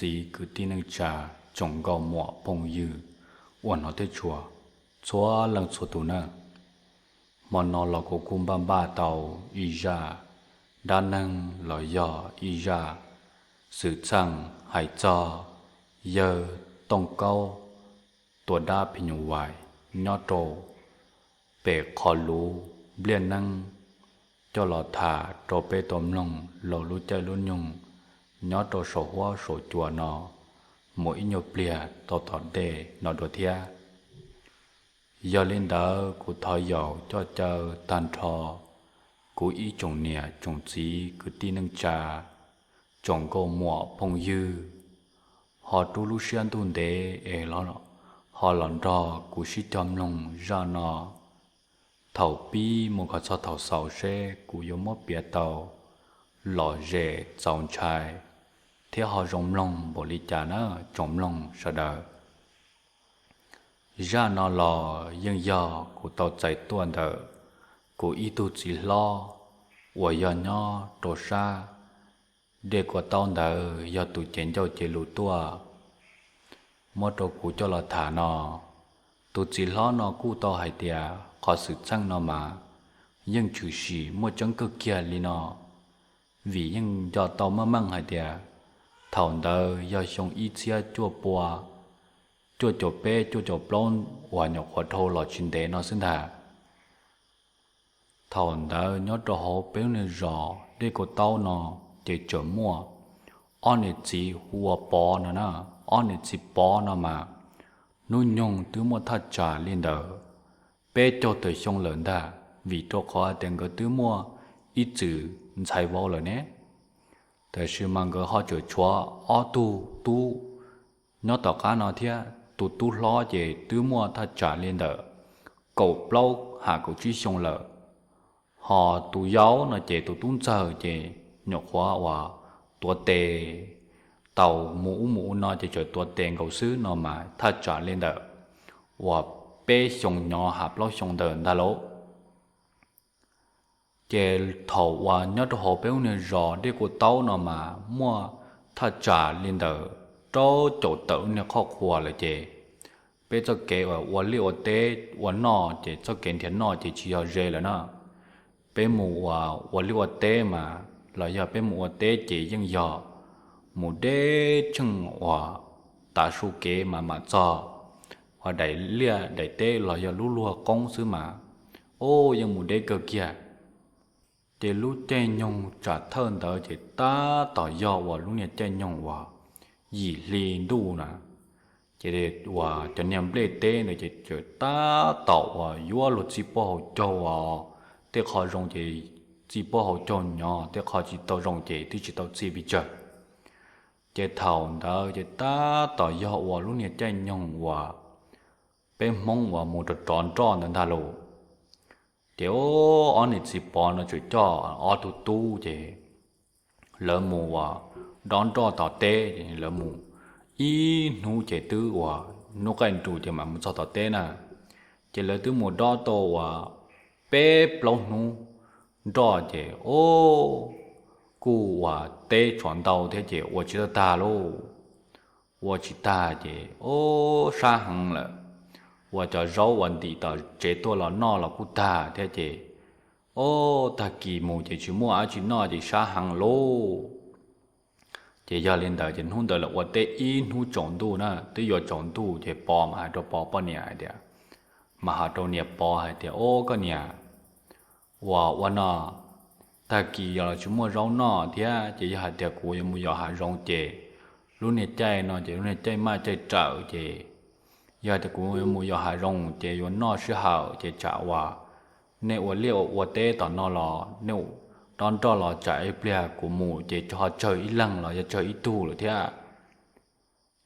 txiv kwv tij neej tsa, tsoom nkauj muam phooj ywg uas hnov thiab tshua txhua leej txhua tus nawb. Hmo no los kuv kuj npaj npaj tau ib zaj dab neeg los yog ib zaj xwm txheej hais txog yawg Tooj Kaub tua dab phim nyuj vais nyob rau pem qhov luv npliaj neeb coj los tham rau peb tau mloog laug lub caij lub nyoog nyob rau saum huab saum cua no mus ib nyuag pliag tau tom ntej no dua thiab. Yog li ntawd kuv thov yaum coj caw tag nrho kuv ib tsoom niam tsoom txiv kwv tij neej tsa, tsoom nkauj muam phooj ywg, ho rub lub siab ntuj ntev es ho los nrog kuv sib cog mloog zaj no thaum pib mus kom txog thaum xaus seb kuv yuav muab piav tau lom zem txaus ntshai thiab ho zoo mloog npaum li cas na tsoom mloog sawv daws. Zaj no los yeej yog kuv tau txais tuaj ntawm kuv ib tug txiv hlob uas yog nyob rau sab dej kua taub ntawd yog tus cev ncauj cev lus tuaj muab rau kuv coj los tham no. Tus txiv hlob no kuj tau hais tias qhov xwm txheej no mas yeej tshwm sim muaj tseeb kawg kiag li no, vim yeej nco tau meej meej hais tias thaum ntawd yog xyoo ib txhiab cuaj pua cuaj caum peb cuaj caum plaub uas nyuam qhuav dhau los tsis ntev no xwb ntag. Thaum ntawd nyob rau hauv peb lub niag zos dej kua taub no ces tseem muaj ob niam txiv hu ua Pov no na. Ob niam txiv Pov no mas hnub nyoog twb muaj thaj tsam li ntawd peb caug tawm xyoo lawm ntag, vim rau qhov hais tias nkawd twb muaj ib txwm ntxhais vauv lawm ne. Tab sis mas nkawd ho tseem tshuav ob tug tub nyob tom qab no thiab. Tus tub hlob ces twb muaj thaj tsam li ntawm kaum plaub ham kaum tsib xyoo lawm, ho tus yau no ces tus tub ntxawg ces nyuam qhuav uas tuav tes tau mus ub mus ub no ces tseem tuav tes nkaus xwb no mas thaj tsam li ntawm uas peb xyoo nyob ham plaub xyoo ntawd ntag lauj. Ces thaum uas nyob rau hauv peb lub niag zos dej kua taub no mas muaj thaj tsam li ntawm rau caum tawm lub niag qhoj qhua lawm ces peb txoj kev uas ua liaj ua teb ua noj ces txoj kev nrhiav noj ces tsis yog ze lawm na. Peb mus uas ua liaj ua teb mas los yog peb mus ua teb ces yeej yog mus deb tsheej uas tav su kev mas mam txog uas daim liaj daim teb los yog lub luag qoob xwb mas, o, yeej mus deb kawg kiag. Ces lub caij nyoog tsam thawj ntawd ces tab tom yog uas lub niag caij nyoog uas yim hli ntuj na, ces uas cov niag nplej teb ntawd ces tseem tab tom uas yuav luag txij puag hauv caug os. Tej qho zoo ces txij puag hauv caug nyob, tej qho tsis tau zoo ces twb tsis tau txij pes tsawg. Ces thaum ntawd ces tab tom yog uas lub niag caij nyoog uas peb Hmoob uas mus rov rov nroj ntawd ntag lauj. Ces ob niam txiv Pov no tseem coj ob tug tub ces lawv mus uas dob nroj tom teb ces lawv mus ib hnub ces twb uas hnub qaij nrus ces mam mus txog tom teb na. Ces lawv twb mus dob tau uas peb plaub hnub nroj ces o, kuj uas teb tshuav ntau thiab ces ua tsis tau tag lauj. Ua tsis tag ces o, sab heev lawm, uas cov zaub uas ntim tom tsev tuaj los noj los kuj tag thiab ces o, tag kis mus ces tsis muaj dab tsi noj ces sab heev lauj. Ces yog li ntawd ces hnub ntawd lawv ua teb ib hnub tsaus ntuj na, twb yuav tsaus ntuj ces Pov mas hais rau Pov poj niam hais tias, mas hais rau niam Pov hais tias, o, koj niam, uas ua no tag kis yog los tsis muaj zaub noj thiab ces yog hais tias kuv yuav mus yos hav zoov ces lub niag caij no ces lub niag caij maj caij rawm ces yog hais tias kuv yuav mus yos hav zoov ces yuav noj sij hawm ces tsam uas nej ua liaj ua teb tom no los nej dob nroj los tsam ib pliag kuv mus ces ho tsawg ib leeg los yog tsawg ib tug lawm thiab.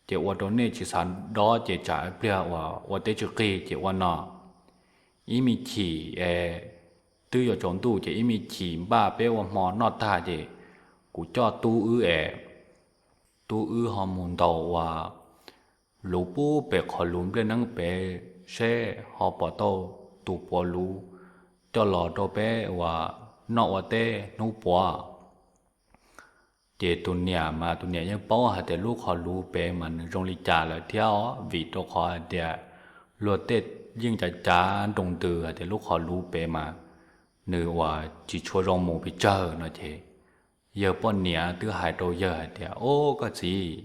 Ces ua rau nej tsis xav dob ces tsam ib pliag uas ua teb tsis qig ces ua no, ib me chim es twb yuav tsaus ntuj ces ib me chim npaj peb ua hmo noj tag ces kuv coj tub wb es tub wb ho mus ntaus uas luv pub pem qhov luv nplej neeb pem seb ho puas tau tus puav luv coj los rau peb uas noj ua teb hnub puav. Ces tus niam mas tus niam yeej paub hais tias lub qhov luv pem mas nws zoo li cas lawm thiab os, vim rau qhov hais tias luag tej yeej cav cav nroo ntws hais tias lub qhov luv pem mas nws uas tsis tshua zoo mus pes tsawg no ces yawg poj niam twb hais rau yawg hais tias, Ob, koj txiv,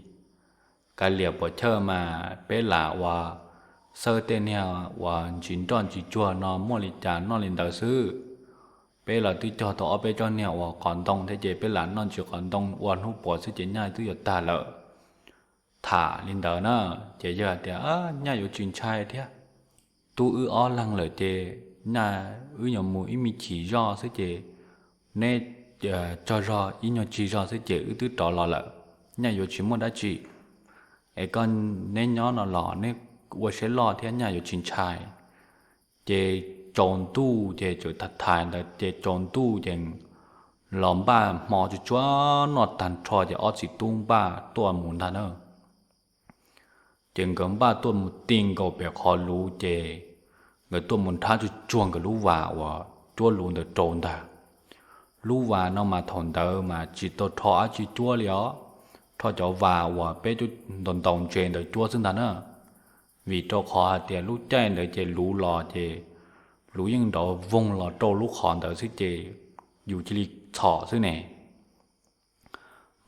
kav liam pov chawj mas peb lam uas xawb tej niag uas ntsis nroj ntsis tsuag no muaj li cas noj li ntawd xwb. Peb los twb cog tau ob peb tsob niag uas qos ntoo thiab ces peb lam noj ntsis qos ntoo ua hnub puav xwb ces nyaj twb yuav tag lawm. Tham li ntawd na, ces yawg hais tias, Nyaj yuav tsis ntshai thiab. Tub wb ob leeg lawm ces nyaj wb yuav mus ib me chim zog xwb ces neb tsaug zog ib nyuag tsig zog xwb ces wb twb rov los lawm. Nyaj yuav tsis muaj dab tsi. Es koj, neb nyob no los neb ua siab loj thiab, nyaj yuav tsis ntshai. Ces tsaus ntuj ces txawm tham thaiv ntawd ces tsaus ntuj ces los npaj hmo tsuag tsuag noj tag nrho ces ob txiv tub npaj tuaj mus ntag na. Ces nkawd npaj tuaj mus ti nkaus pem qhov luv ces nkawd tuaj mus nrhab tsuag tsuag nkawd lub vas uas cuab luv ntawd rau ntag. Lub vas no mas thaum ntawd mas tsis tau rho dab tsi cuab li os, rho cov vas uas peb cuab ntaus ntaus ntses ntawd cuab xwb ntag na. Vim rau qhov hais tias lub caij ntawd ces luv los ces luv yeej nrov voog los rau lub qhov ntawd xwb ces yus cia li txhom xwb ne.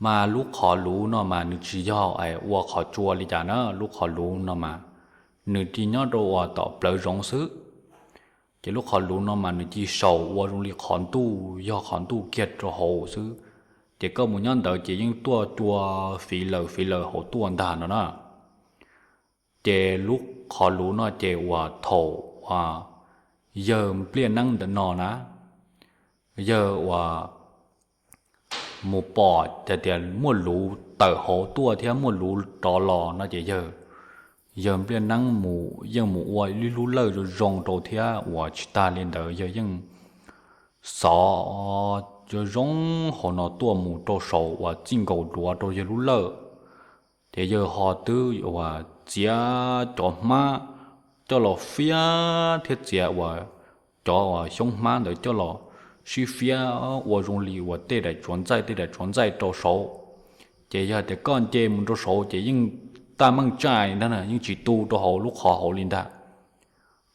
Mas lub qhov luv no mas nws tsis yog ua qhov tsua li cas na, lub qhov luv no mas nws cia nyob rau uas tom plawv zoov xwb. Ces lub qhov luv no mas nws cia saum ua zoo li qhov ntuj, yog qhov ntuj kiag rau hauv xwb. Ces koj mus nyob ntawd ces yeej tuaj cua fiv lawm fiv lawm hauv tuaj ntag no na. Ces lub qhov luv no ces uas thaum uas yawg Npliaj Neeb ntawm no na, yawg uas mus pom hais tias muaj luv tawm hauv tuaj thiab muaj luv rov los no ces yawg, yawg Npliaj Neeb mus yeej mus ua ib lub lawj zoo zoo rau thiab uas tsis tag li ntawd yawg yeej xov zoo zoo hauv no tuaj mus rau saud uas txij nkaus duav rau yawg lub lawj. Ces yawg ho twb uas txiav cov hmab coj los fiab thiab txiav uas cov uas xyoob hmab ntawd coj los sib fiab ua zoo li uas tej daim tsuav ntxaij tej daim tsuav ntxaij rau saud. Ces yog tias koj nce mus rau saud ces yeej taj meej tsaij ntag na, yeej tsis tu rau hauv lub qhov hauv li ntag.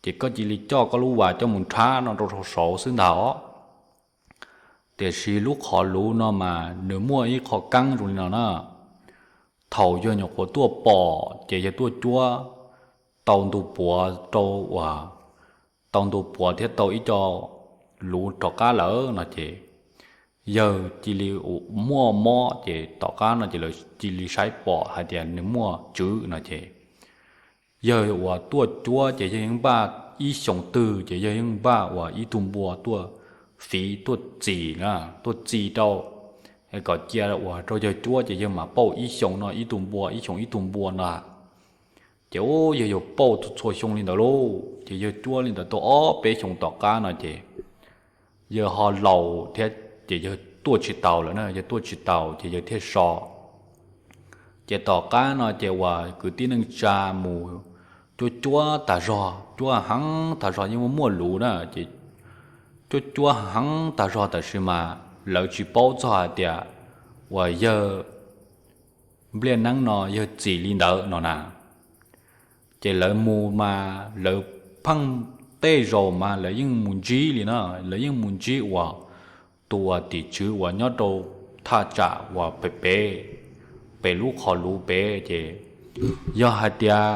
Ces koj cia li coj koj lub vas coj mus nrhab no rau saud xwb ntag os. Tiam sis lub qhov luv no mas nws muaj ib qho keeb zoo li no na. Thaum yawg nyuam qhuav tuaj pom ces yawg tuaj cuab tau ntu puav rau uas tau ntu puav thiab tau ib co luv rov qab lawm no ces yawg cia li muaj mob ces tom qab no ces lawv cia li saib pom hais tias nws muaj tswv no ces yawg uas tuaj cuab ces yawg yeej npaj ib xyoos twg ces yawg yeej npaj uas ib tug npua tuaj fiv tuaj txis na, tuaj txi rau, kom cia uas rau yawg cuab ces yawg mam pauj ib xyoos no ib tug npua ib xyoos ib tug npua no. Ces ub yawg yuav pauj txhua xyoo li ntawd lauj, ces yawg cuab li ntawd tau ob peb xyoos tom qab no ces yawg ho laus thiab ces yawg tuaj tsis taus lawm na, yawg tuaj tsis taus ces yawg thiaj so. Ces tom qab no ces uas kwv tij neej tsa mus cuab cuab tas zog, cuab heev tas zog yeej muaj muaj luv na, ces cuab cuab heev tas zog tab sis mas lawv tsis paub txog hais tias uas yawg Npliaj Neeb no yawg txis li ntawd no na. Ces lawv mus mas lawv pheej tej zaus mas lawv yeej mus ntsib li na, lawv yeej mus ntsib uas tus uas tim tswv uas nyob rau thaj tsam uas pem pem, pem lub qhov luv pem ces yog hais tias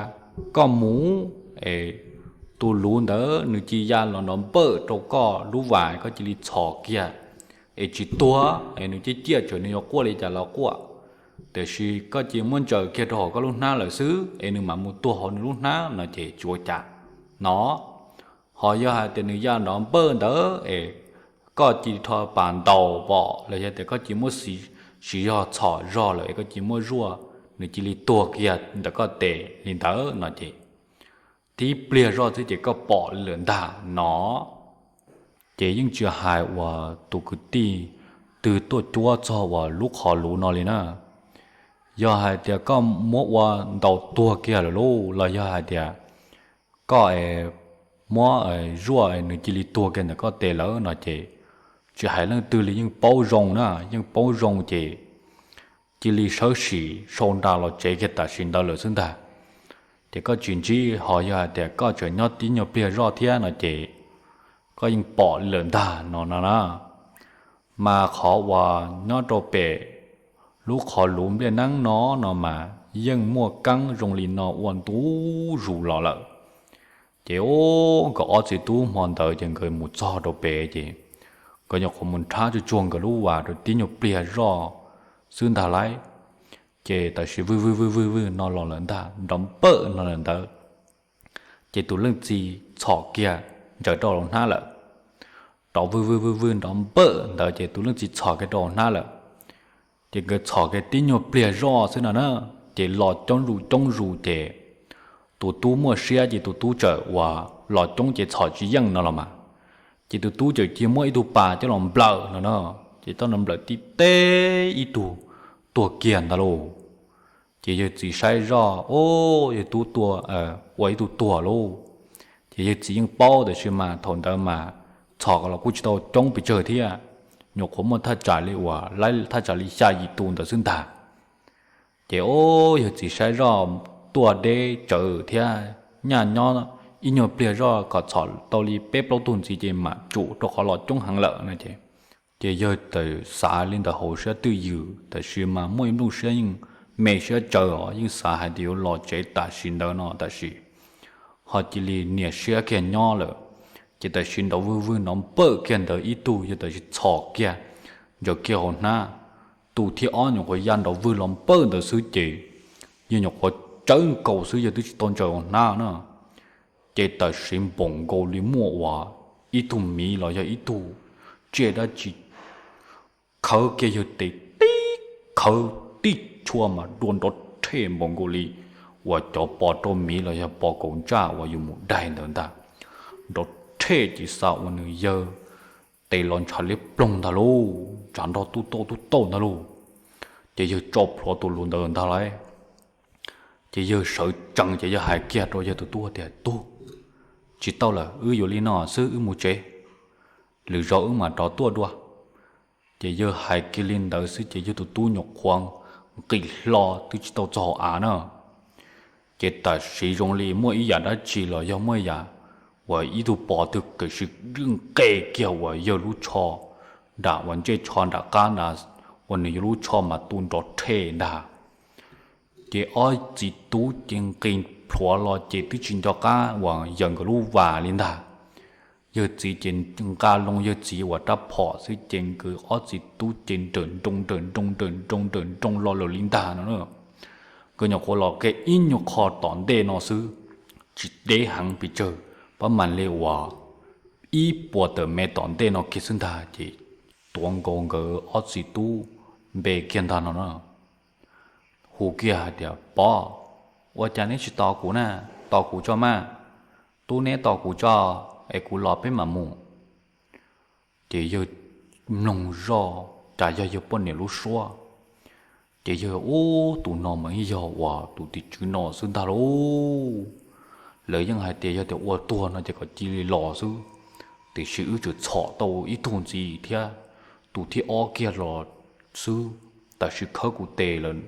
koj mus es tus luv ntawd nws cia ya los nrov npawj rau koj lub vas koj cia li txhom kiag es tsis tuag es nws ciaj ciaj tsam nws yuav quaj li cas los quaj. Tiam sis koj cia muab ntsaws kiag rau hauv koj lub hnab lawm xwb es nws mam mus tuag hauv nws lub hnab no ces tsis ua cas no. Ho yog hais tias nws ya nrov npawj ntawd es koj cia li rho pas ntaus pom los yog tias koj cia muab siv zog txhom zog lawm es koj cia muab zuaj nws cia li tuag kiag ntawm koj tes li ntawd no ces tib pliag zoj xwb ces koj pom li lawm ntag no. Ces yeej tsis hais uas tus kwv tij twg tuaj cuab txog uas lub qhov luv no li na. Yog hais tias koj muab ua ntaus tuag kiag lawm lauj los yog hais tias koj es muab zuaj nws cia li tuag kiag ntawm koj tes lawm no ces tsis hais leej twg li yeej paub zoo na, yeej paub zoo ces cia li sawv tsees sau nra los tsev kiag tam sim ntawd lawm xwb ntag. Ces koj tsis ntsib ho yog hais tias koj tseem nyob tib nyuag pliag zoj thiab no ces koj yeej pom lawm ntag no no na. Mas qhov uas nyob rau pem lub qhov luv npliaj neeb no no mas yeej muaj keeb zoo li no ua ntu zus los lawm. Ces o, nkawd ob txiv tub hmo ntawd ces nkawd mus txog rau pem ces nkawd nyuam qhuav mus nrhab tsuag tsuag nkawd lub vas rau tib nyuag pliag zoj xwb ntag lauj. Ces tam sim vwj vwj vwj vwj vwj no los lawm ntag, nrov npawj no lawm ntawd, ces tus leej txiv txhom kiag ntsaws rau hauv hnab lawm. Nrov vwj vwj vwj vwj nrov npawj ntawd ces tus leej txiv txhom kiag rau hauv hnab lawm. Ces nkawd txhom kiag tib nyuag pliag zoj xwb no na, ces los coob zus coob zus ces tus tub muaj siab ces tus tub txawm uas los coob ces txhom tsis yeej no los mas, ces tus tub txawm cia muab ib tug pas coj los nplawm no na, ces tau nplawm tib teb ib tug tuag kiag ntag lauj. Ces yawg txiv saib zoj, o, yawg tub tua, ua ib tug tuag lauj. Ces yawg txiv yeej paub tiam sis mas thaum ntawd mas txhom los kuj tsis tau coob pes tsawg thiab, nyuam qhuav muaj thaj tsam li uas lawv thaj tsam li xya yim tus ntawd xwb ntag. Ces o, yawg txiv saib zoj tuaj deb tsawv thiab, nyaj nyob ib nyuag pliag zoj kom txhom tau li peb plaub tug ntxiv ces mam tsum rau qhov los coob heev lawm no ces, ces yawg txawm xav li ntawd hauv siab twj ywm tiam sis mas muaj ib nplooj siab yeej me siab tsawv os, yeej xav hais tias yuav los tsev tam sim ntawd no tab sis ho cia li nias siab kiag nyob lawm. Ces tam sim nrov vwj vwj nrov npawj kiag ntawd ib tug yawg tam sim txhom kiag ntsaws kiag hauv hnab. Tus thib ob nyuam qhuav ya nrov vwj los npawj ntawd xwb ces yawg nyuam qhuav tsawv nkaus xwb, yawg twb tsis tau ntsaws hauv hnab na. Ces tam sim npaum nkaus li muaj uas ib tug miv los yog ib tug tsiaj dab tsi khawb kiag yawg tes tib khawb tib tshua mas dua nrov rhe npaum nkaus li uas cov pos rau miv los yog pos kaum ntsaj uas yus mus daig ntawd ntag. Nrov rhe ces xav ua nws yawg tes los ntshav liab ploog ntag lauj, ntshav nrog tub tauj tub tauj ntag lauj. Ces yawg tso plhuav tus lus ntawd ntag lauj. Ces yawg sawv tsees ces yawg hais kiag rau yawg tus tub tias, Tub, tsis tau lawm, wb yuav li no xwb wb mus tsev, lwm zaus wb mam rov tuaj dua. Ces yawg hais kiag li ntawd xwb ces yawg tus tub nyuam qhuav nqis hlo twb tsis tau txog hauv av na. Ces tam sim zoo li muaj ib yam dab tsi los yog muaj ib yam uas ib tug pos twg kam sim nqes kiag uas yawg lub tsho nram uas ntsej tsho nram qab na, uas nws yawg lub tsho mas tu nrov rhe ntag. Ces ob txiv tub ces nqis plhuav los ces twb tsis nco qab uas yawm nkawd lub vas li ntag. Yawg txiv ces nqa loo yawg txiv uas rab phom xwb ces nkawd ob txiv tub ces nrawm nroos nrawm nroos nrawm nroos nrawm nroos los lawm li ntag no. Nkawd nyuam qhuav los kiag ib nyuag qho tom ntej no xwb, tsis deb heev pes tsawg, pab mam li uas ib puas tawm mev tom ntej no kiag xwb ntag ces tuav nkaus nkawd ob txiv tub npe kiag ntag no na. Hu kiag hais tias, Pov, ua cas neb tsis tos kuv na? Tos kuv tso mas. Tub, neb tos kuv tso es kuv los peb mam mus. Ces yawg mloog zoj cas yog yawg poj niam lub suab. Ces yawg, Ub, tus no mas yog uas tus tim tswv no xwb ntag lauj. Lawv yeej hais tias yog tias ua tuag no ces kom cia li los xwb, tiam sis wb tsuas txhom tau ib tug ntxiv thiab, tus thib ob kiag los xwb, tam sim khawb kuv tes lawm.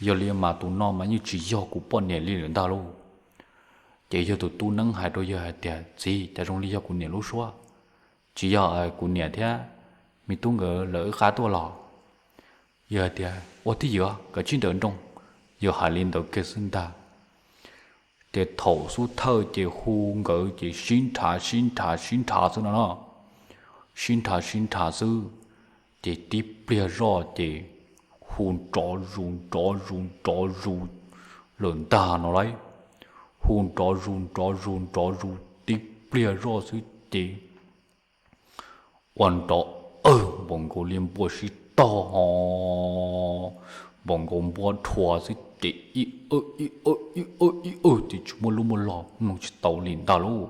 Yog li mas tus no mas yeej tsis yog kuv poj niam li lawm ntag lauj. Ces yawg tus tub neeb hais rau yawg hais tias, Txiv, cas zoo li yog kuv niam lub suab, tsis yog kuv niam thiab me tub nkawd lawv wb qab tuaj los? Yawg hais tias, Ua tib ywm, koj tsis nrawm nroos. Yawg hais li ntawd kiag xwb ntag. Ces thaum xub thawj ces hu nkawd ces sib nrhav sib nrhav sib nrhav xwb no no, sib nrhav sib nrhav xwb. Ces tib pliag zoj ces hu nrov zus nrov zus nrov zus lawm ntag no lauj. Hu nrov zus nrov zus nrov zus tib pliag zoj xwb ces ua nrov awg npaum nkaus li npua sib tog ho, npaum nkaus npua rhuav xwb ces ib awg ib awg ib awg ib awg ces tsis muaj lub muaj lo mloog tsis tau li ntag lauj.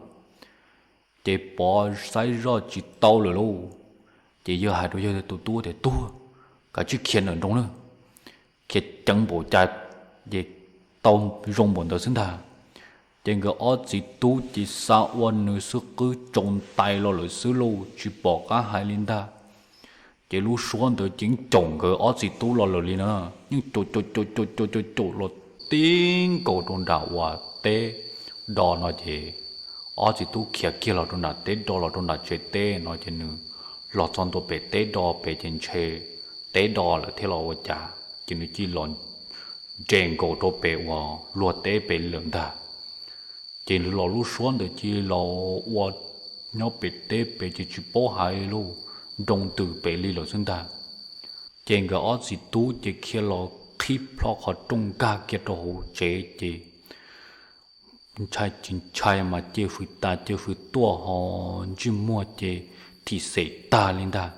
Ces Pov saib zoj tsis tau lawm lauj. Ces yawg hais rau yawg tus tub tias, Tub, koj tsis khiav nrawm nroos na, khiav ceev npaum cas ces tau zoo npaum ntawd xwb ntag. Ces nkawd ob txiv tub ces xav ua nws xwb qwb tsaus ntais los lawm xwb lauj, tsis pom qab hais li ntag. Ces lub suab ntawd ces caum nkawd ob txiv tub los lawm li na, yeej caum caum caum caum caum caum los tib nkaus rau nram uas teb do no ces ob txiv tub khiav kiag los rau nram teb do los rau nram tsev teb no ces nws los txog ntua pem teb do pem ces ntshe teb do lawm thiab los ua cas ces nws cia li los nres nkaus rau pem uas luag teb pem lawm ntag. Ces los lub suab ntawd cia li los ua nyob pem teb pem ces tsis paub hais li lauj, nroo ntws pem li lawm xwb ntag. Ces nkawd ob txiv tub ces khiav los qhib plho qhov rooj nkag kiag rau hauv tsev ces ntshai tsis ntshai mas cia fws tas cia fws tuaj ho ntsej muag ces thim xem tag li ntag.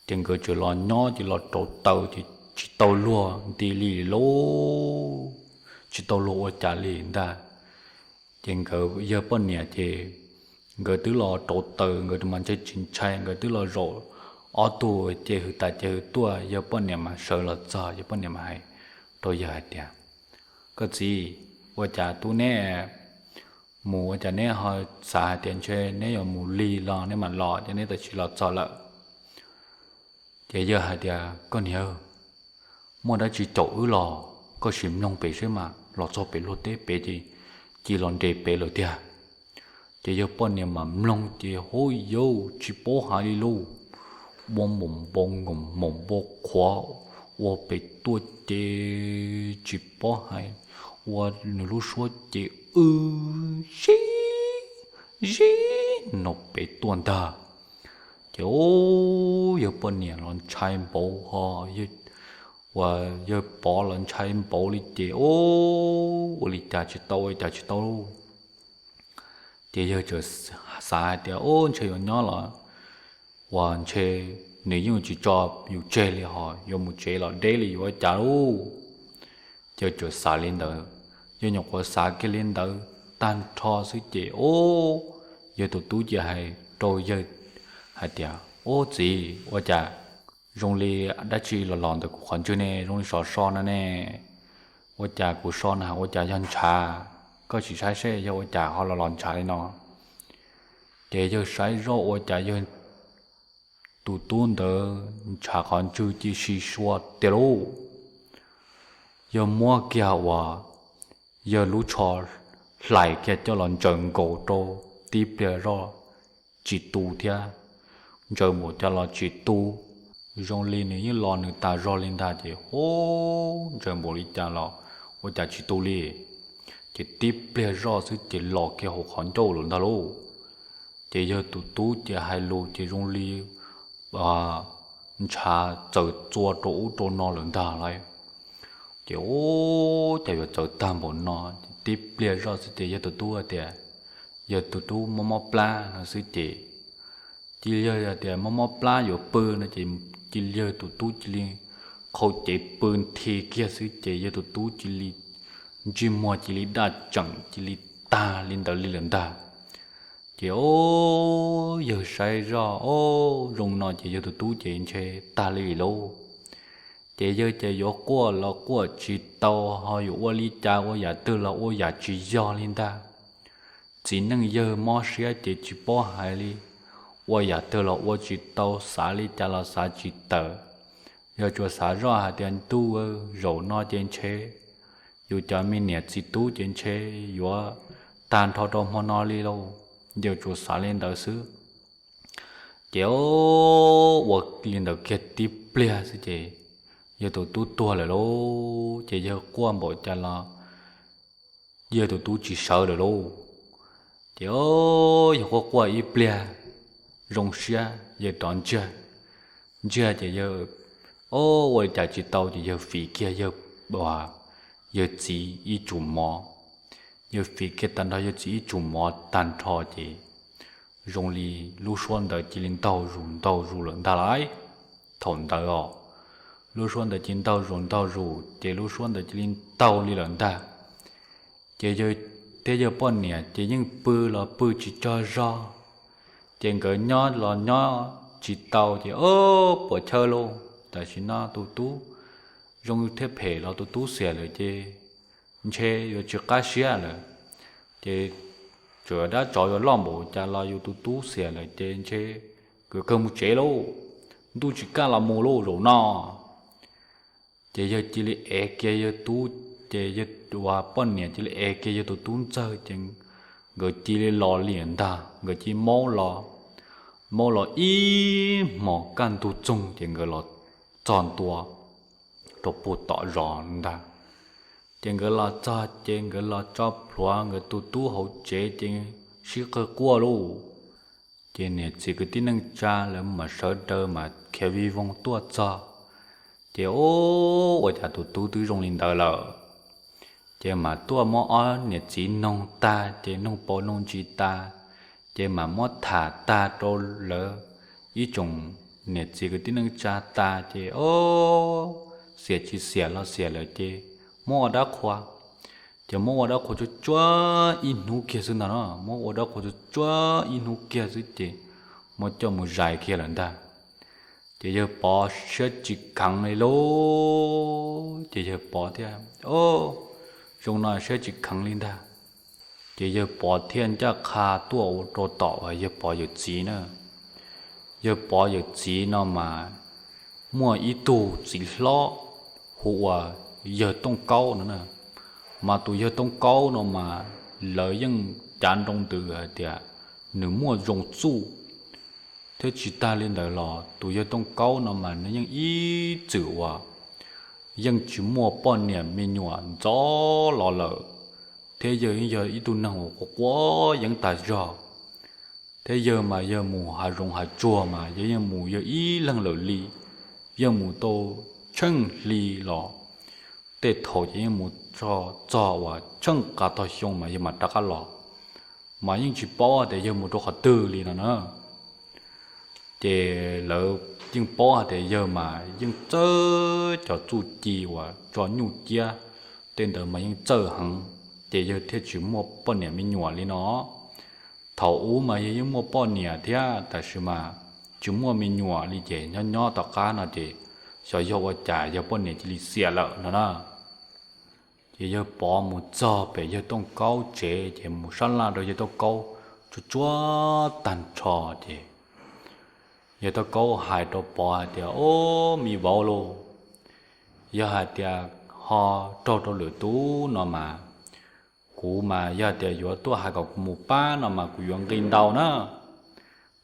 Ces nkawd tseem los nyob ces los rauv taws ces tsis tau luag nti li lauj, tsis tau luag ua cas li ntag. Ces nkawd yawg poj niam ces nkawd twb los rauv taws nkawd mas ntshai tsis ntshai, nkawd twb los zaum ob tug ces hws tas ces hws tuaj, yawg poj niam mas sawv los txog, yawg poj niam mas hais rau yawg hais tias, Koj txiv, ua cas tub neb mus ua cas neb ho xav hais tias ntshe neb yuav mus lig los neb mam los ces neb twb tsis los txog lawm? Ces yawg hais tias, Koj niam, muaj dab tsi caum wb los koj sim mloog pem seb mas. Los txog pem luag teb pem ces cia li los nres pem lawm tiag. Ces yawg poj niam mam mloog ces hauj yauj tsis paub hais li lauj, ua npaum npaum nkaus npaum npau qhuav ua pem tuaj ces tsis paub hais, ua nws lub suab ces w zib zib no pem tuaj ntag. Ces yawg poj niam los ntshai npaum ho, uas yawg pov los ntshai npaum li ces ua li cas tsis tau ua li cas tsis tau lauj. Ces yawg txawm xav hais tias, Ub, ntshe yuav nyob los uas ntshe nws yeej tsis tso yus tseg li ho yuav mus tsev los deb li yuav ua cas lauj. Ces txawm xav li ntawd, yawg nyuam qhuav xav kiag li ntawd tag nrho xwb ces ub, yawg tus tub cia hais rau yawg hais tias, Ub txiv, ua cas zoo li dab tsi los los ntawm kuv qhov ntswg ne, zoo li sov so no ne? Ua cas kuv so no ua cas yog ntshav? Koj sim saib seb yog ua cas ho los los ntshav li no. Ces yawg saib zoj ua cas yawg tus tub ntawd ntshav qhov ntswg cia si sua tiag lauj. Yawg muab kiag uas yawg lub tsho hlais kiag coj los ntsaws nkaus rau, tib pliag zoj tsis tu thiab. Ntsaws npaum cas los tsis tu, zoo li nws yeej los nws tas zog li ntag ces ub, ntsaws npaum li cas los ua cas tsis tu li. Ces tib pliag zoj xwb ces los kiag hauv qhov ncauj lawm ntag lauj. Ces yawg tus tub ces hais lus ces zoo li ntshav txawm txua rau ub rau no lawm ntag lauj. Ces ub, cas yuav txawv tag npaum no. Tib pliag zoj xwb ces yawg tus tub tias, yawg tus tub mob mob plab no xwb ces, cia li yawg tias mob mob plab yuav pw no ces cia li yawg tus tub cia li qhau cev pw nthi kiag xwb ces yawg tus tub cia li ntsej muag cia li daj tseem cia li tag li ntawd li lawm ntag. Ces ub, yawg saib zoj ub zoo no ces yawg tus tub ces ntshe tag li lauj. Ces yawg ces yuav quaj los quaj tsis tau, ho yuav ua li cas ua yam twg los ua yam tsis yog li ntag. Txiv neej yawg mob siab ces tsis paub hais li, ua yam twg los ua tsis tau, xav li cas los xav tsis tawm. Yawg tsuas xav zoj hais tias ntuj, zaum no ces ntshe yus cov me niam txiv tub ces ntshe yuav tag nrho rau hmo no li lauj. Yawg tsuas xav li ntawd xwb. Ces ua li ntawd kiag tib pliag xwb ces yawg tus tub tuag lawm lauj. Ces yawg quaj npaum cas los yawg tus tub tsis sawv lawm lauj. Ces yawg quaj quaj ib pliag zoo siab yawg rov ntsiag, ntsiag ces yawg ua li cas tsis tau ces yawg fiv kiag yawg, yawg txiv ib tsum mov. Yawg fiv kiag tag nrho yawg txiv ib tsum mov tag nrho ces zoo li lub suab ntawd cia li ntaug zus ntaug zus lawm ntag lauj. Thaum ntawd os, lub suab ntawd cia li ntaug zus ntaug zus ces lub suab ntawd cia li ntaug li lawm ntag. Ces yawg thiab yawg poj niam ces yeej pw los pw tsis tsaug zog. Ces nkawd nyob los nyob tsis tau ces ub, puas chawj lauj, tam sim no tus tub zoo thiab phem los tus tub xiam lawm ces ntshe yuav tsis qab siab lawm. Ces tsuas dab tsov yuav loj npaum cas los yus tus tub xiam lawm ces ntshe kuv kawg mus tsev lauj. ntuj tsis kaj los mus lauj zaum no. Ces yawg cia li ev kiag yawg tub, ces yawg ua poj niam cia li ev kiag yawg tus tub ntxawg ces nkawd cia li los li ntag, nkawd cia li maub los, maub los ib hmos kaj ntug txoog ces nkawd los txog ntua rau puag tom zos ntag. Ces nkawd los txog ces nkawd los tso plhuav nkawd tus tub hauv tsev ces sib qawg quaj lauj. Ces niam txiv kwv tij neej tsa lawv mas sawv daws mas khiav vij voog tuaj txog. Ces ua cas tus tub twb zoo li ntawd lawm. Ces mas tuaj muab ob niam txiv noog tag ces noog paus noog ntsis tas, ces mas muab tham tag rau lawv ib tsoom niam txiv kwv tij neej tsa tas ces xiam tsis xiam los xiam lawm ces muab ua dab qhua. Ces muab ua dab qhua tsuag tsuag ib hnub kiag xwb ntag no, muab ua dab qhua tsuag tsuag ib hnub kiag xwb ces muab coj mus zais kiag lawm ntag. Ces yawg Pov siab tsis kheev li lauj, ces yawg Pov thiaj, o, zoo no siab tsis kheev li ntag. Ces yawg Pov thiaj ncaj qha tuaj ua rau tom yawg Pov yawm txiv na. Yawg Pov yawm txiv no mas muaj ib tug txiv hlob hu ua yawg Tooj Kaub no na. Mas tus yawg Tooj Kaub no mas lawv yeej cav nroo ntws hais tias nws muaj zoo txuj, thiab tsis tag li ntawd los tus yawg Tooj Kaub no mas nws yeej ib txwm uas yeej tsis muaj poj niam me nyuam ntxov los lawm, thiab yawg yeej yog ib tug neeg uas quav quav yeeb tas zog. Thiab yawg mas yawg mus hav zoov hav tsuag mas yawg yeej mus yawg ib leeg lawm li, yeej mus tau tsheej hli los tej thaum ces yeej mus txog uas tsheej qab tog xyoo mas yawg mam rov qab los, mas yeej tsis paub tias yawg mus rau qhov twg li no na. Ces lawv yeej paub hais tias yawg mas yeej txawj cov txuj ci uas tso nyuj ciab tej ntawd mas yeej txawj heev, ces yawg thiaj tsis muaj poj niam me nyuam li no. Thaum ub mas yawg yeej muaj poj niam thiab tab sis mas tsis muaj me nyuam li ces nyob nyob tom qab no ces xyov yog ua cas yawg poj niam cia li xiam lawm no na. Ces yawg Pov mus txog pem yawg Tooj Kaub tsev ces mus sab laj rau yawg Tooj Kaub tsuag tsuag tag nrho ces yawg Tooj Kaub hais rau Pov hais tias, o, me vauv lauj, yog hais tias ho raug rau lwm tus no mas kuv mas yog tias yuav tuaj hais kom kuv mus pab no mas kuv yuav nqi ntau na.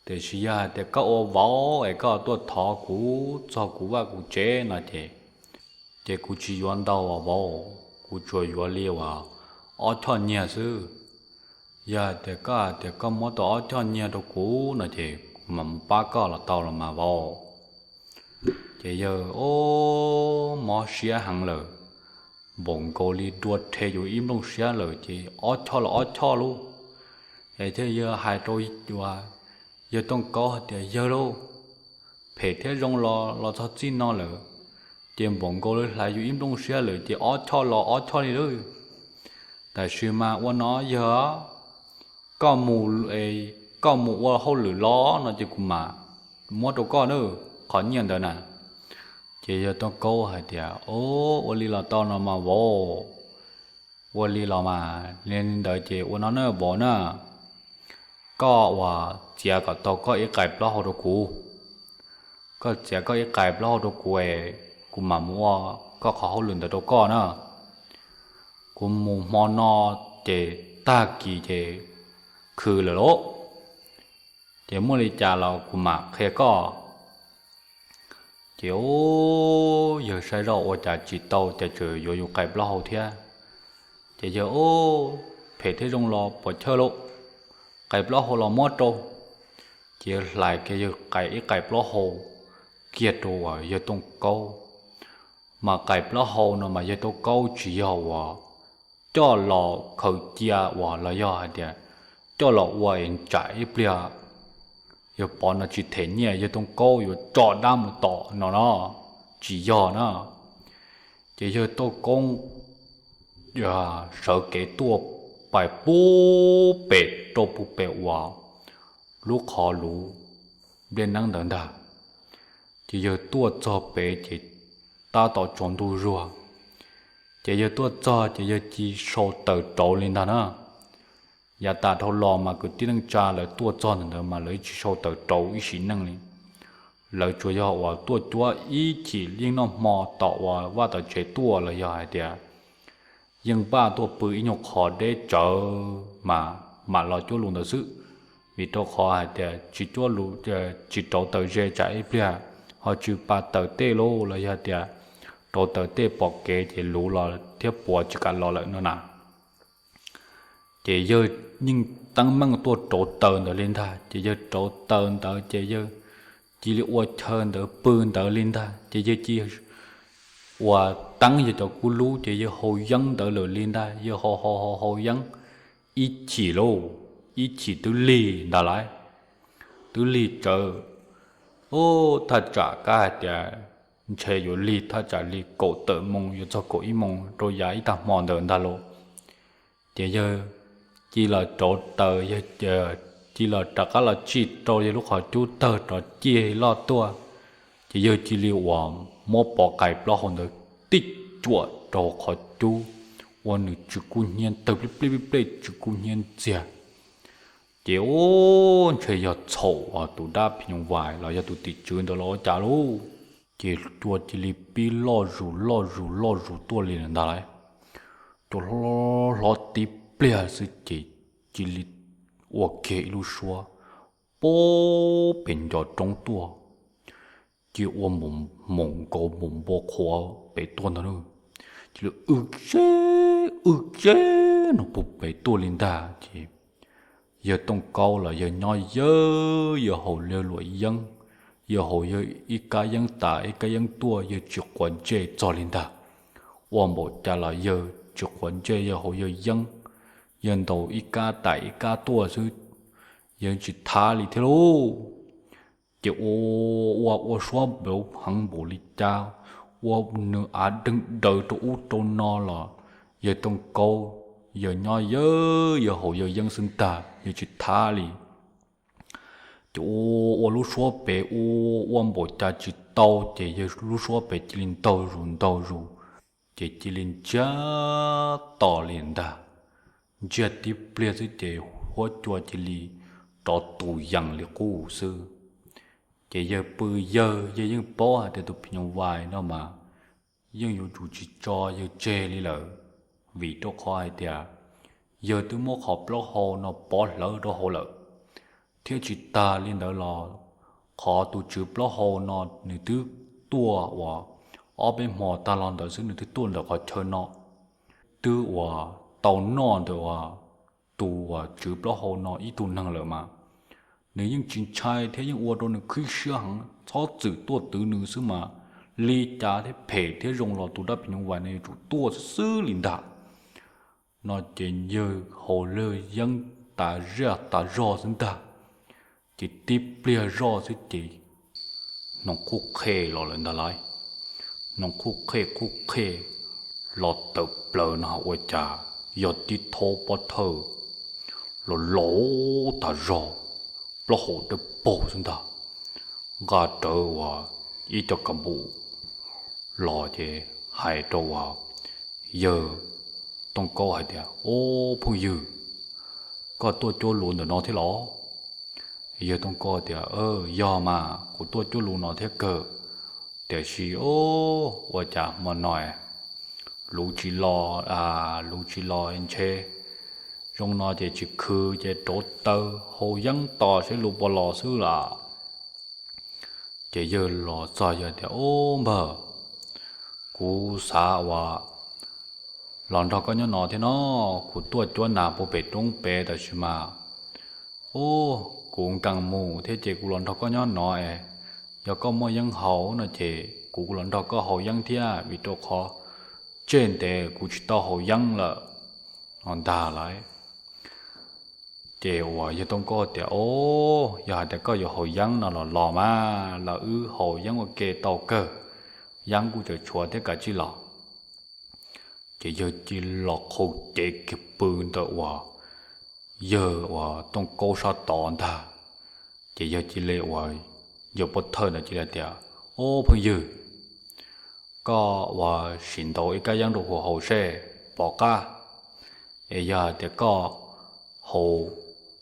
Tiam sis yog hais tias koj ua vauv es koj tuaj thov kuv txog kuv vaj kuv tsev no ces, ces kuv tsis yuav ntau as vauv, kuv tsuas yuav li uas ob choj nyiaj xwb. Yog hais tias koj hais tias koj muab tau ob choj nyiaj rau kuv no ces kuv mam mus pab koj los tau los mas vauv. Ces yawg, o, mob siab heev lawm, npaum nkaus li dua rhe yus ib nplooj siab lawm ces ob choj los ob choj lauj. Es thiaj yawg hais rau yawg Tooj Kaub hais tias, yawg lauj, phem thiab zoo los los txog txij no lawm, ces npaum nkaus li hlais yus ib nplooj siab lawm ces ob choj los ob choj li lauj. Tab sis mas ua no yawg, koj mus, koj mus ua hauj lwm los no ces kuv mam muab rau koj na, qhov nyiaj ntawd na. Ces yawg Tooj Kaub hais tias, o, ua li los tau no mas vauv, ua li los mas li ntawd ces ua no na vauv na, koj uas txiav kom tau koj ib qais plaub hau rau kuv. Koj txiav koj ib qais plaub hau rau kuv es kuv mam mus ua koj qhov hauj lwm ntawd rau koj na. Kuv mus hmo no ces tag kis ces khw lawm lauj, ces muaj li cas los kuv mam qhia koj. Ces yawg saib zoj ua cas tsis tau ces tseem yuav yus qais plaub hau thiab. Ces yawg, o, phem thiab zoo los puas chawj lauj, qais plaub hau los muab rau. Ces yawg hlais kiag yawg qais ib qais plaub hau kiag rau yawg Tooj Kaub. Mas qais plaub hau no mas yawg Tooj Kaub tsis yog uas coj los khaws cia uas los yog hais tias coj los ua es tsam ib pliag yawg Pov no tsis them nyiaj yawg Tooj Kaub yuav tso dab mus tom no no, tsis yog na. Ces yawg Tooj Kaub sawv kev tuaj pais puag pem rau puag pem uas lub qhov luv nplej neeb ntawd ntag. Ces yawg tuaj txog pem ces tab tom tsaus ntuj zuag. Ces yawg tuaj txog ces yawg cia li sau taws rauv li ntag na. Yav tas dhau los mas kwv tij neej tsa lawv tuaj txog ntawm ntawd mas lawv tsis sau taws rauv ib sim neej li. lawv tsuas yog uas tuaj cuab ib chim yeej noj hmo tom uas vaj tom tsev tuaj los yog hais tias yeej npaj tuaj pw ib nyuag qho deb tsawv mas mam los cuab lus ntawd xwb. Vim rau qhov hais tias tsis cuab lus, tsis rauv taws ze tsam ib pliag ho tsis pa taws tej lauj los yog tias rauv taws tej pom kev ces luv los thiab puav tsis kam los lawm no na. Ces yawg yeej teeb meem tuaj rauv taws ntawd li ntag. Ces yawg rauv taws ntawd ces yawg cia li ua chaw ntawd pw ntawd li ntag. Ces yawg cia li ua teeb yawg cov kub lub ces yawg haus yeeb ntawd lawm li ntag. Yawg haus haus haus haus yeeb ib chim lauj, ib chim twb lig ntag lauj, twb lig tsawv. Thaj tsam kab hais tias ntshe yuav lig thaj tsam li kaum tawm moo yuav txog kaum ib moo rau yav ib tag hmo ntawd ntag lauj. Ces yawg cia li rauv taws, yawg cia li rov qab los tsij rau yawg lub qhov cub tawg rov ciaj loj tuaj. Ces yawg cia li uas muab pov qais plaub hau ntawd tib cuam rau qhov cub, ua nws tsis kub hnyiab tawg plij plij plij plij tsis kub hnyiab ntxiag. Ces ub, ntshe yog txhaum tus dab phim nyuj vais los yog tus tim tswv ntawd los ua cas lauj. Ces cua cia li pib loj zus loj zus loj zus tuaj li lawm ntag lauj. Cua hlob hlob tib pliag xwb ces cia li ua kiag ib lub suab pem ncov roob tuaj, cia ua moos nkaus moos npua qhuav pem tuaj ntag lauj. Cia li wb zeb wb zeb no puag pem tuaj li ntag. Ces yawg Tooj Kaub los yawg nyob yawg, yawg haus yawg luam yeeb, yawg haus yawg ib kab yeeb tas ib kab yeeb tuaj, yawg tsis quav ntsej txog li ntag. Ua npaum cas los yawg tsis quav ntsej, yawg haus yawg yeeb, yawg ntaus ib kab tas ib kab tuaj xwb, yawg tsis thab li thiab lauj. Ces ua ua ua suab npaum heev npaum li cas, ua nws av deeg daws rau ub rau no los yawg Tooj Kaub yawg nyob yawg, yawg haus yawg yeeb xwb ntag, yawg tsis thab li. Ces ua ua lub suab pem ua ua npaum cas tsis tau, ces yawg lub suab pem cia li ntaug zus ntaug zus, ces cia li ntsiag to li ntag. Ntsiag tib pliag xwb ces huab cua cia li rov tus yees li qub xwb. Ces yawg pw yawg, yawg yeej paub hais tias tus phim nyuj vais no mas yeej yuav tsum tsis tso yawg tseg li lawm, vim rau qhov hais tias yawg twb muab qhov plaub hau no pov hlawv rau hauv lawm. Thiab tsis tas li ntawd los qhov tus tswv plaub hau no nws twb tuaj uas ob peb hmo tag los ntawd xwb nws twb tuaj ntawm qhov chaw no, twb uas tau noj ntawm uas tus uas tswv plaub hau no ib tug neeg lawm mas nws yeej tsis ntshai thiab yeej ua rau nws khib siab heev, txhob txwm tuaj twv nws xwb mas li cas thiab phem thiab zoo los tus dab phim nyuj vais no yuav tsum tuaj xwb xwb li ntag. No ces yawg haus yawg yeeb tas zaj tas zog xwb ntag, ces tib pliag zoj xwb ces hnoos qhuj qhe los lawm ntag lauj. Hnoos qhuj qhe qhuj qhe los tawm plaws no ua cas yog tib thob pob thawj los laus tas zog, plaub hau dawb paug xwb ntag, nqa rawv uas ib co kas npum los ces hais rau uas yawg Tooj Kaub hais tias, Ob phooj ywg, koj tuaj cuab luv ntawm no thiab los? Yawg Tooj Kaub tias, Yog mas, kuv tuaj cuab luv no thiab kawg, tiam sis ua cas hmo no luv tsis los, luv tsis los ntshe zoo no ces tsis khw ces rauv taws haus yeeb tos seb luv puas los xwb las. Ces yawg los txog yawg tias, Ob npawg, kuv xav uas los nrog koj nyob no thiab no, kuv tuaj cuab nas puag pem roob pem tab sis mas, ub, kuv nkees mus thiab ces kuv los nrog koj nyob no es yog koj muaj yeeb haus no ces kuv los nrog koj haus yeeb thiab, vim rau qhov tseg ntev kuv tsis tau haus yeeb lawm no ntag lauj. Ces uas yawg Tooj Kaub tias, Ob, yog hais tias koj yuav haus yeeb no los los mas, los wb haus yeeb ua ke tau kawg, yeeb kuj tseem tshuav thiab, kav tsij los. Ces yawg cia li los qhau cev kiag pw ntawm uas yawg uas Tooj Kaub sab tod ntag. Ces yawg cia li uas yawg pov thawj ntawd cia li tias, Ob phooj ywg, koj uas sim ntaus ib kab yeeb rau kuv haus seb pom qab, es yog hais tias koj haus,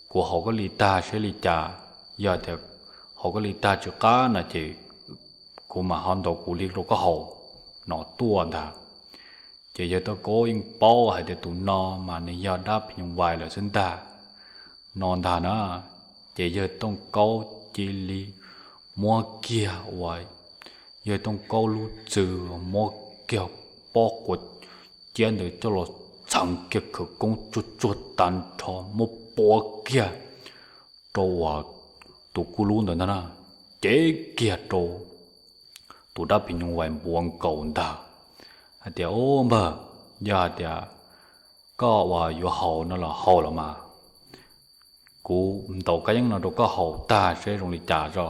kuv haus koj li tag seb li cas, yog tias haus koj li tag tsis qab no ces kuv mam ho ntaus kuv li rau koj haus no tuaj ntag. Ces yawg Tooj Kaub yeej paub hais tias tus no mas nws yog dab phim nyuj vais lawm xwb ntag no ntag na. Ces yawg Tooj Kaub cia li muab kiag uas yawg Tooj Kaub lub txwm muab kiag pob quav ciab ntawd coj los txheev kiag khawv koob tsuag tsuag tag nrho muab pua kiag rau uas tus kuj lub ntawd ntag na, cev kiag rau tus dab phim nyuj vais npuav nkaus ntag hais tias, Ub npawg, yog hais tias koj uas yuav haus no los haus los mas, kuv ntaus kab yeeb no rau koj haus tag seb zoo li cas tso.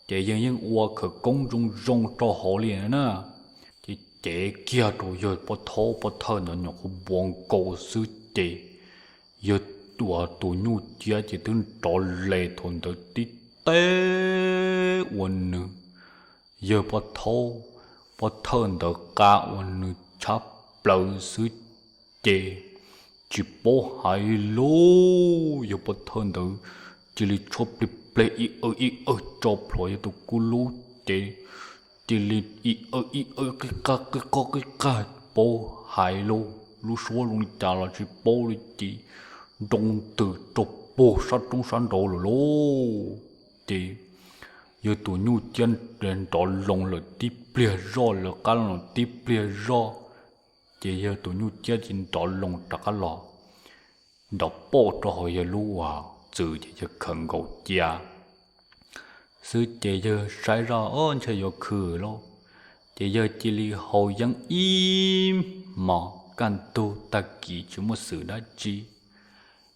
Ces yawg yeej ua khawv koob zoo zoo rau hauv li na. Ces cev kiag rau yawg pob thaub pob thawj ntawd nyuam qhuav npuav nkaus xwb ces yawg uas tus nyuj ciab ces twb nrov les thaum ntawd tib teg ua nws yawg pob thaub pob thawj ntawd qa ua nws tshab plaws xwb ces tsis paub hais li, yawg pob thawj ntawd cia li tshuab plig pleg ib awg ib awg tso plhuav yawg tus kuj lub ces cia li ib awg ib awg qij qaj qij qoj qij qaj paub hais li, lub suab zoo li cas los tsis paub li ces nroo ntws rau puag sab roob sab nraud lawm lauj. Ces yawg tus nyuj ciab nrov loo lawm tib pliag zoj, lawv qab loo lawm tib pliag zoj, ces yawg tus nyuj ciab ces nrov loo rov qab los nrov pauj rau hauv yawg lub uas txwm ces yawg khawm nkaus cia xwb ces yawg saib zoj, Ob, ntshe yuav khwm lauj. Ces yawg cia li haus yeeb ib hmos kaj ntug tag kis tsis muaj xwm dab tsi,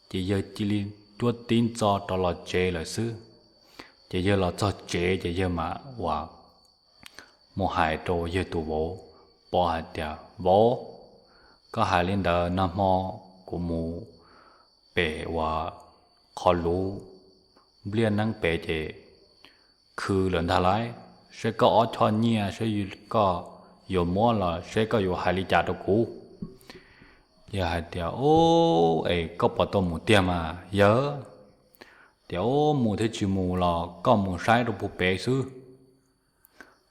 ces yawg cia li cuab tib ntxo rov los tsev lawm xwb. Ces yawg los txog tsev ces yawg mam uas mus hais rau yawg tus vauv Pov hais tias, Vauv, koj hais li ntawd nag hmo kuv mus pem uas qhov luv npliaj neeb pem ces khwv lawm ntag lauj, seb koj ob choj nyiaj seb koj yuav muab los seb koj yuav hais li cas rau kuv. Yawg hais tias, Ub, es koj puas tau mus tiag mas yawg? Tias, Ub, mus thiab tsis mus los koj mus saib rau puag pem xwb.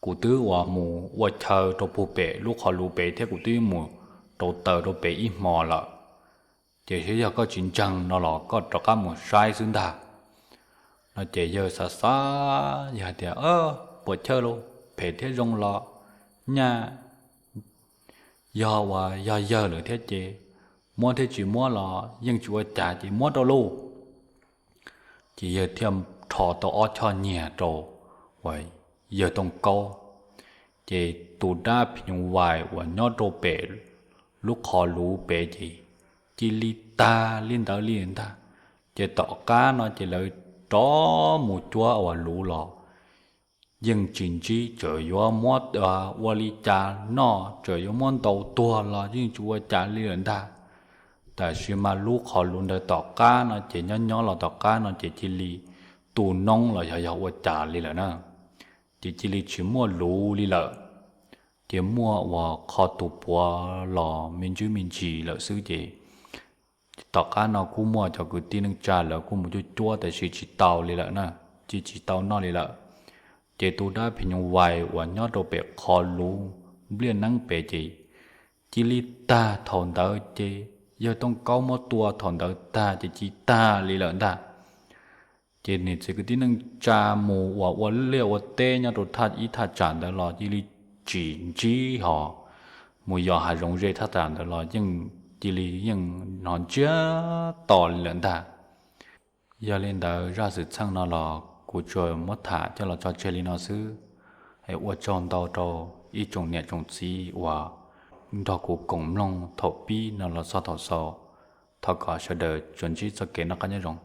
Kuv twb uas mus ua chaw rau puag pem lub qhov luv pem thiab kuv twb mus rauv taws rau pem ib hmos lawm, ces seb yog koj tsis ntseeg no los koj rov qab mus saib xwb ntag. No ces yawg xav xav yawg hais tias, Puas chawj lauj, phem thiab zoo los nyaj yog uas yog yawg lawm thiab ces muab thiab tsis muab los yeej tsis ua cas ces muab rau lauj. Ces yawg thiaj rho tau ob choj nyiaj rau uas yawg Tooj Kaub. Ces tus dab phim nyuj vais uas nyob rau pem lub qhov luv pem ces cia li tag li ntawd li ntag. Ces tom qab no ces lawv rov mus cuab uas luv los yeej tsis ntsib, txawm yuav muab ua li cas noj, txawm yuav muab ntaus tuag los yeej tsis ua cas li lawm ntag. Tab sis mas lub qhov luv ntawd tom qab no ces nyob nyob los tom qab no ces cia li tu noob los yog yog ua cas li lawm na, ces cia li tsis muaj luv li lawm. Ces muaj uas qhov tus puav los me ntsis me ntsis lawm xwb ces tom qab no kuj muaj cov kwv tij neej tsa lawv kuj mus cuab cuab tab sis tsis tau li lawm na, ces tsis tau noj li lawm. Ces tus dab phim nyuj vais uas nyob rau pem qhov luv npliaj neeb pem ces cia li tag thaum ntawd ces yawg Tooj Kaub muab tua thaum ntawd tag ces cia li tag li lawm ntag. Ces niam txiv kwv tij neej tsa mus uas ua liaj ua teb nyob rau thaj ib thaj tsam ntawd los cia li tsis ntsib hos mus yos hav zoov ze thaj tsam ntawd los yeej cia li yeej hnov ntsiag to li lawm ntag. Yog li ntawd zaj xwm txheej no los kuv tsuas muab tham coj los tso tseg li no xwb. Es ua tsaug ntau rau ib tsoom niam tsoom txiv uas nrog kuv koom mloog thaum pib no los txog thaum xaus. Thov kom sawv daws tsuas ntsib txoj kev noj qab nyob zoo.